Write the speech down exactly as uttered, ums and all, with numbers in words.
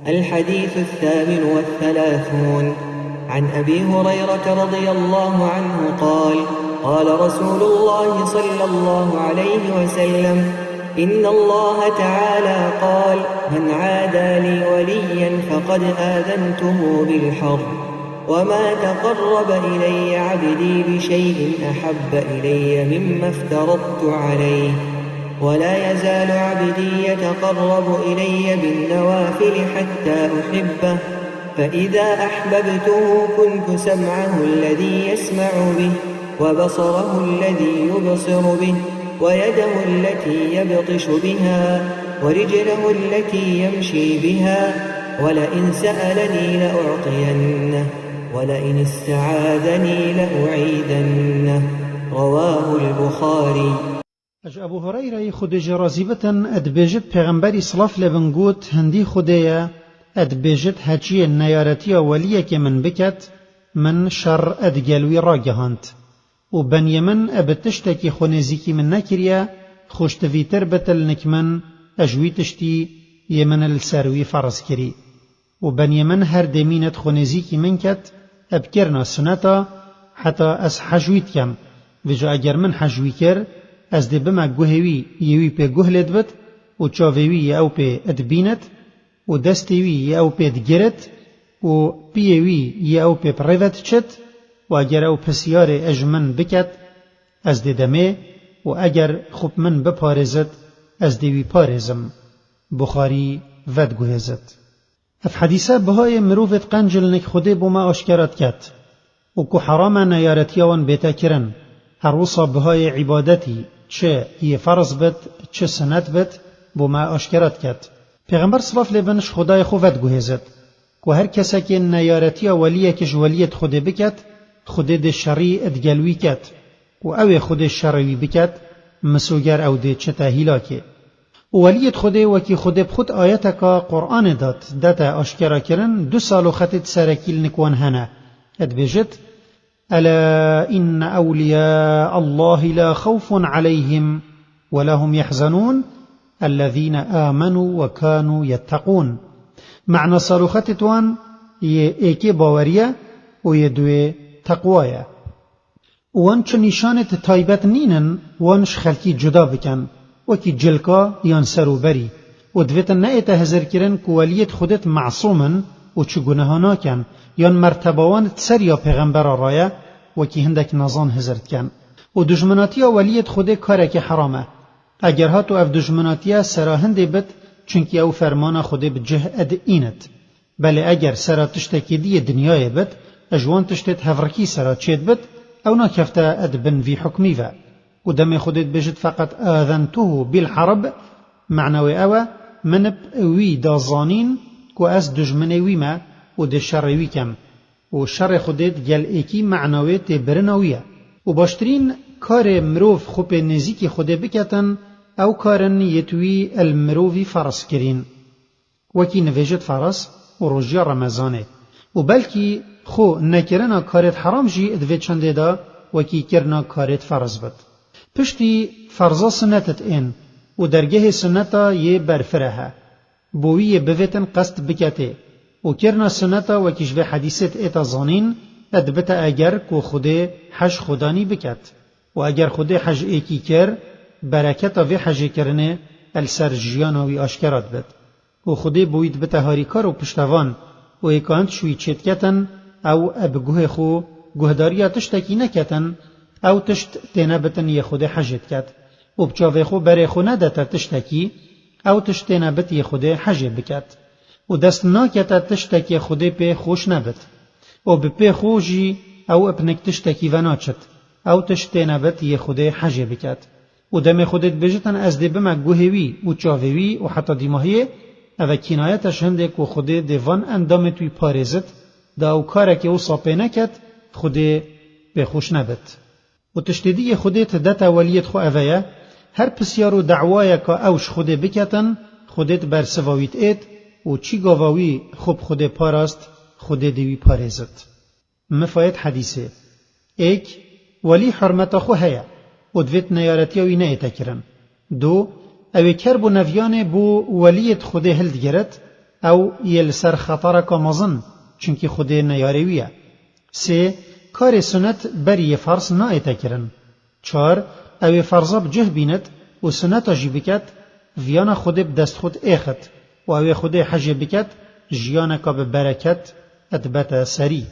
الحديث الثامن والثلاثون. عن أبي هريرة رضي الله عنه قال: قال رسول الله صلى الله عليه وسلم: إن الله تعالى قال: من عادى لي وليا فقد آذنته بالحرب، وما تقرب إلي عبدي بشيء أحب إلي مما افترضت عليه، ولا يزال عبدي يتقرب إلي بالنوافل حتى أحبه، فإذا أحببته كنت سمعه الذي يسمع به، وبصره الذي يبصر به، ويده التي يبطش بها، ورجله التي يمشي بها، ولئن سألني لأعطينه، ولئن استعاذني لأعيذنه. رواه البخاري. Ji Ebû Hureyreyê, Xwedê jê razî bitin, dibêjit, Pêxemberî, silav lê bin, got: Hindî Xwedê ye, dibêjit, heçiyê neyaretiya weliyekê min biket, min şer digel wî ragihand. Û beniyê min bi tiştekî xwe nêzîkî min nekiriye, xweştivîtir bit li nik min, ez ji wî tiştî yê min li ser wî ferz kirî. Û beniyê min her dê mînet xwe nêzîkî min ket, bi kirina suneta, heta ez hej wî dikem. Vêca eger min hej wî kir, ez dê bime guhê wî yê wî pê guh lê dibit û çavê wî yê ew pê dibînit û destê wî yê ew pê digirit û piyê wî yê ew pê bi rê ve diçit û eger ew pisyarê ji min biket, ez dê demê û eger xwe bi min biparêzit, ez dê wî parêzim. Buxarî vediguhêzit. Ev hedîse bihayê mirovê diqenc li nik Xwedê bo me aşkera diket û ku heram e neyaretiya wan bête kirin. Her wisa bihayê îbadetî, çi yê ferz bit, çi sinet bit, bo me aşkera diket. Pêxember, silav lê bin, ji Xwedayê xwe vediguhêzit ku her kesekê neyaretiya weliyekî ji weliyêt Xwedê biket, Xwedê dê şerî digel wî ket û ew ê Xwedê şerê wî biket, misoger ew dê çite hîlakê. Û weliyêt Xwedê, wekî Xwedê bi xwe di ayeteka Quranê de dete aşkera kirin, du saloxetêt serekî li nik wan hene. Dibêjit: ألا إن أولياء الله لا خوف عليهم ولا هم يحزنون الذين آمنوا وكانوا يتقون. Mena saloxetêt wan yê êkê baweriye û yê duê teqwaye. Û wan çi nîşanêt taybet nînin, wan ji xelkî cuda bikin, wekî cilka yan serûberî. Û divêtin neête hizirkirin ku weliyêt Xwedêt mesûm in û çi guneha nakin, yan merteba wan di ser ya pêxembera re ye, wekî hindek nezan hizir dikin. Û dijminatiya weliyêt Xwedê karekî heram e. Eger hato ev dijminatiye sera hindê bit, çunkî ew fermana Xwedê bi cih diînit. Belê eger sera tiştekî dî yê dinyayê bit, ji wan tiştêt hevrikî sera çêdibit, ew nakefte di bin vî hukmî ve. Û demê Xwedê dibêjit: فقد آذنته بالحرب، mena wê ew e, min bi wî da zanîn ku ez dijminê wî me û dê şerê wî kem. Û şerê Xwedê digel êkî mena wê tê birina wî ye. Û baştirîn karê mirov xwe pê nêzîkî Xwedê biketin, ew kar in yêt wî li mirovî ferz kirîn. Wekî nivêjit ferz û rojiya Remezanê. Û belkî xwe nekirina karêt heram jî di vê çendê de wekî kirina karêt ferz bit. Piştî ferza sunetit ên û dergehê suneta yê berfireh e. Bo wî yê bivêtin qest biketê. Û kirina suneta wekî ji vê hedîsêt êta zanîn, dibite eger ku Xwedê hej xwedanî biket. Û eger Xwedê hej êkî kir, bereketa vê hejê kirinê li ser jiyana wî aşkera dibit. Û Xwedê bo wî dibite harîkar û piştevan, û ê ka hindiş wî çêdiketin, ew bi guhê xwe guhdariya tiştekî neketin, ew tişt tênebitin yê Xwedê hejê diket. Û bi çavê xwe berê xwe nedete tiştekî, ew tişt tênebit yê Xwedê hejê biket. Û dest nakete tiştekê Xwedê pê xweş nebit. Û bi pê xwe jî ew bi nik tiştekî venaçit, ew tişt tênebit yê Xwedê hejê biket. Û demê Xwedê dibêjitin, ez dê bime guhê wî û çavê wî û heta dîmahiyê, ev e kînayet e ji hindê ku Xwedê dê van endamêt wî parêzit, da ew karekê wisa pê neket, Xwedê pê xweş nebit. Û tiştê dî yê Xwedê dete weliyêt xwe ev e ye, her pisyar û dawayeka ew ji Xwedê biketin, Xwedê di bersiva wî diêt û çî gava wî xwe bi Xwedê parast, Xwedê dê wî parêzit. Mifayet hedîsê. Êk, welî hurmeta xwe heye û divêt neyaretiya wî neyête kirin. Du, ew ê kerb û neviyanê bo weliyêt Xwedê hildigirit, Ew yê li ser xetareka mezin, çimkî Xwedê neyarê wî ye. Sê, karê sunet berî yê ferz naête kirin. Çar, ew ê ferza bi cih bînit û suneta jî biket, viyana Xwedê bi dest xwe diêxit û ew ê Xwedê hejê biket, jiyaneka bi bereket dibete serî.